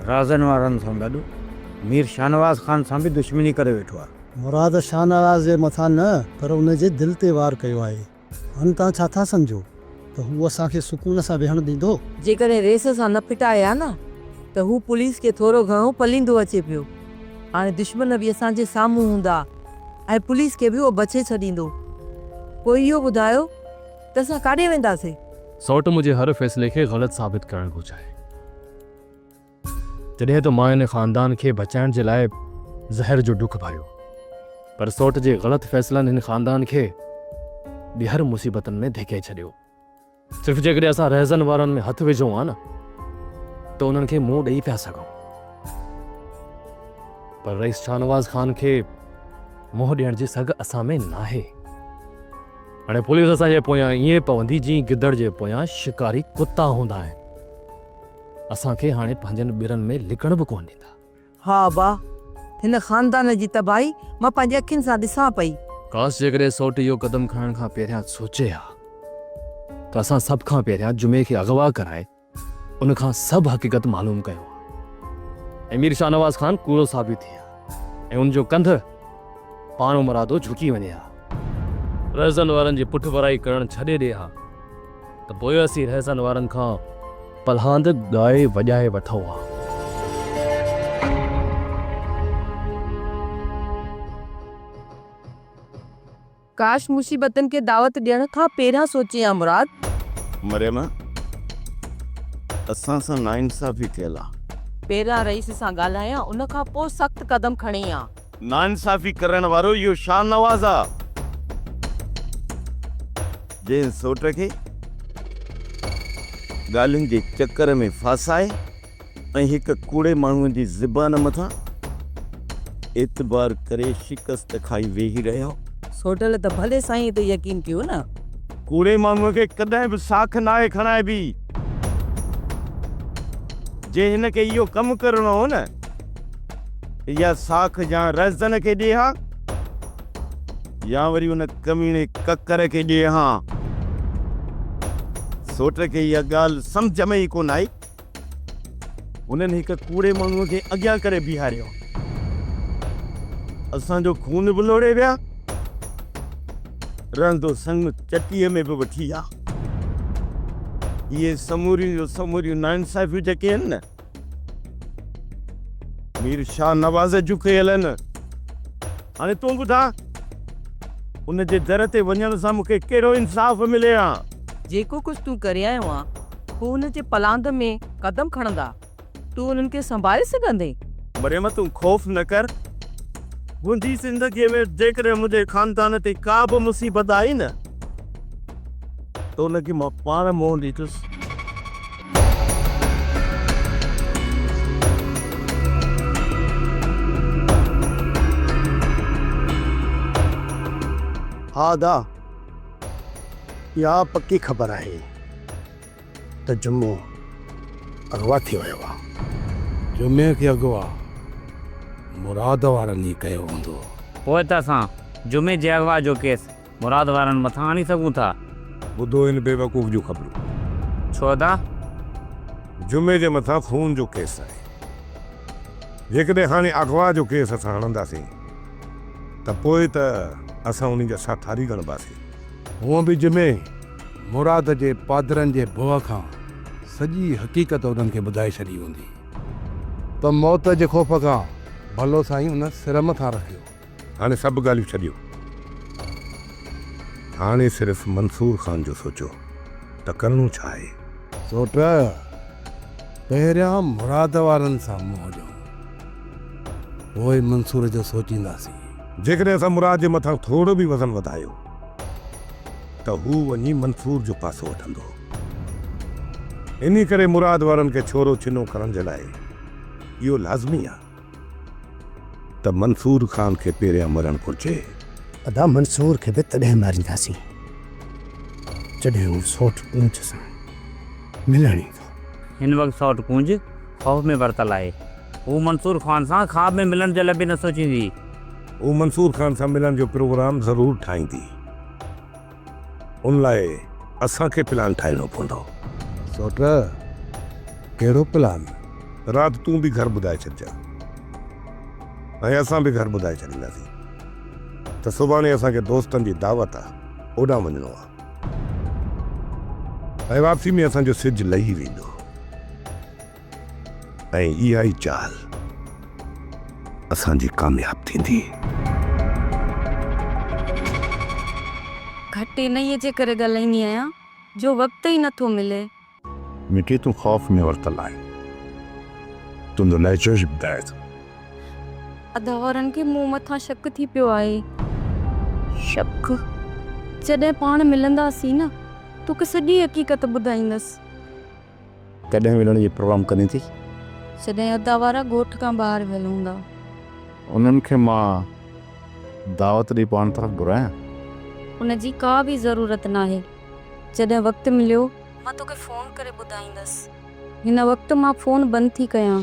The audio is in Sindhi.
رازن وارن سان گڏ مير شاهنواز خان سان به دشمني ڪري ويٺو آهي. مراد شاهنواز جي مٿان نه پر ان جي دل تي وار ڪيو آهي. هن توهان ڇا ٿا سمجهو ته هو اسان کي سڪون سان ويهڻ ڏيندو؟ جيڪڏهن ريس سان نه ڦٽائي ها نه ته هو پوليس کي ٿورو گهڻو پليندو اچي پيو. هاڻي دشمن به اسان جي سامهون هوندا ۽ پوليس کي به اهو بڇي ڇڏيندو. پوء اهو ٻڌايو ته اسان ڪاڏي وينداسين؟ سئوٽ منهنجي هر فيصلي کي غلط ثابت ڪرڻ ٿو چاهي. جڏهن ته مان هن خاندان کي بچائڻ جي لاء زهر جو ڍڪ ڀريو پر سئوٽ جي غلط فيصلن هن خاندان کي ٻيهر مصيبتن ۾ ڌڪي ڇڏيو. صرف جيڪڏهن اسان رهزن وارن ۾ هٿ وجهون ها نه ته انهن کي منهن ڏئي پيا سگهون پر رئيس شاهنواز خان کي منهن ڏيڻ جي سگهه اسان ۾ ناهي. هاڻي پوليس اسان جي پويان ائين پوندي جيئن گدڙ جي پويان شڪاري ڪتا هوندا آهن. اسان کي هاڻي پنهنجن ٻرن ۾ لڪڻ به ڪونه ڏيندا. ها ابا، هن خاندان جي تباهي مان پنهنجي اکين سان ڏسان پئي. ڪاش جيڪڏهن سئوٽ اهو قدم کڻڻ کان پهريان سوچي ها ته اسان سڀ کان پهريان جمعي کي اغوا ڪرائي ان کان سڀ حقيقت معلوم ڪيون ها ۽ مير شاهنواز خان ڪوڙو ثابت ٿئي ها ۽ ان جو ڪنڌ پاڻمرادو جهڪي وڃي ها. رهزن وارن جي پٺڀرائي ڪرڻ ڇڏي ڏي ها. ته پوء اسين رهزن وارن کان پلهاند ڳائي وڄائي وٺون ها. ڪاش مصيبتن کي دعوت ڏيڻ کان پهريان سوچين ها مراد. مريم، اسان سان ناانصافي ٿيل آ. پهريان رئيس سان ڳالهايان ان کان پوء سخت قدم کڻي ها. ناانصافي ڪرڻ وارو اهو شاهنواز آ. جنهن سوٽ کي ڳالهين جي چڪر ۾ ڦاسائي ۽ هڪ ڪوڙي ماڻهوء جي زبان مٿان اعتبار ڪري شڪست کائي ويهي رهيو. سوٽل ته ڀلي سائينء تي يقين ڪيو نه. ڪوڙي ماڻهوء کي ڪڏهن به ساک ناهي کڻائبي. جي هن کي اهو ڪم ڪرڻو هو نه ته اها ساک يا رهزن کي ڏي ها. يا وري ان ڪميڻي ڪڪر کي ڏي ها. سوٽ کي اها ڳالهه سمجهه ۾ ئي ڪونه آئي. هنن هڪ ڪوڙي ماڻهوء کي اڳيان ڪري بيهاريو. اسان جو خون به لوڙهي ويا. رهندو سڱ چٽيء ۾ به وٺي ويا. اهي سموريون جو سموريون ناانصافيون جيڪي آهن نه. مير شاهنواز جون ڪيل آهن. هاڻي تون ٻڌاء، ان جي در تي وڃڻ سان مون کي ڪهڙو انصاف ملي ها؟ جيڪو ڪجهه تون ڪري آيو آن، هو ان جي پلاند ۾ قدم کڻندا. تون انهن کي سنڀالي سگهندين؟ مريم، تون خوف نه ڪر. منهنجي زندگيء ۾ جيڪڏهن منهنجي خاندان تي ڪا به مصيبت آئي نه، ته ان کي مان پاڻ منهن ڏيندس. ها ادا، اها پڪي خبر آهي ته جمعو اغوا ٿي ويو آ. جمعي کي اغوا مراد وارن ئي ڪيو هوندو. پوء ته اسان جمعي جي اغوا جو ڪيس مراد وارن مٿان آڻي سگهون ٿا. ٻڌو هن بيوقوف جون خبرون. ڇو ادا؟ جمعي جي مٿان خون جو ڪيس آهي. جيڪڏهن هاڻي اغوا جو ڪيس اسان هڻنداسين ته پوء ته اسان انهي جا ساٿاري ڳڻباسين. هونء به جمعي مراد جي پادرن جي ڀؤ کان سڄي حقيقت انهن کي ٻڌائي ڇڏي هوندي ته موت جي خوف کان ڀلو سائين ان سر مٿان رکيو. هاڻي سڀ ڳالهيون ڇڏيو. هاڻي صرف منصور خان جو سوچو ته ڪرڻو ڇا آهي. سوٽ، پهريان مراد وارن سان منهن ڏيون، پوء منصور جو سوچينداسين. جيڪڏهن اسان مراد جي مٿان ٿورو به وزن وڌايو ته هو وڃي منصور جو پاسو وٺندو. انهي ڪري مراد وارن کي ڇورو ڇنو ڪرڻ جي لاء اهو لازمي آهي. ته منصور خان کي پهريان مرڻ گهرجي. ادا منصور کي به تڏهن مارينداسين جڏهن هو سوٽ ڪونج سان ملڻ ايندو. هن وقت سوٽ ڪونج خوف ۾ ورتل آهي. هو منصور خان سان خواب ۾ ملڻ جي لاء به نه سوچيندي. هو منصور خان سان ملڻ جو پروگرام ضرور ٺاهيندي. ان لاء اسان کي پلان ٺاهڻو پوندو. سوٽ، ڪهڙو پلان؟ رات تون به گهر ٻڌائي ڇڏجان ۽ اسان به گهر ٻڌائي ڇڏينداسين ته سڀاڻي اسان کي دوستن جي دعوت آ، اوڏانهن وڃڻو آ ۽ واپسي ۾ اسان جو سج لهي ويندو ۽ اها ئي چال اسان جي ڪامياب ٿيندي. گهٽ انهيء جي ڪري ڳالهائيندي آهيان جو وقت ئي نٿو ملي. مٺي تون خوف ۾ ورتل آهين. تنهنجو لهجو ئي ٻڌائي ٿو. ادا وارن کي مون مٿان شڪ ٿي پيو آهي. شڪ؟ جڏهن پاڻ ملنداسين نه توکي سڄي حقيقت ٻڌائيندس. ڪڏهن ملڻ جي پروگرام ڪرين ٿي؟ جڏهن ادا وارا ڳوٺ کان ٻاهر ويل هوندا. انهن کي مان دعوت ڏئي پاڻ طرف گهرايان؟ ان جي ڪا به ضرورت ناهي. جڏهن وقت مليو مان توکي فون ڪري ٻڌائيندس. هن وقت مان فون بند ٿي ڪيان.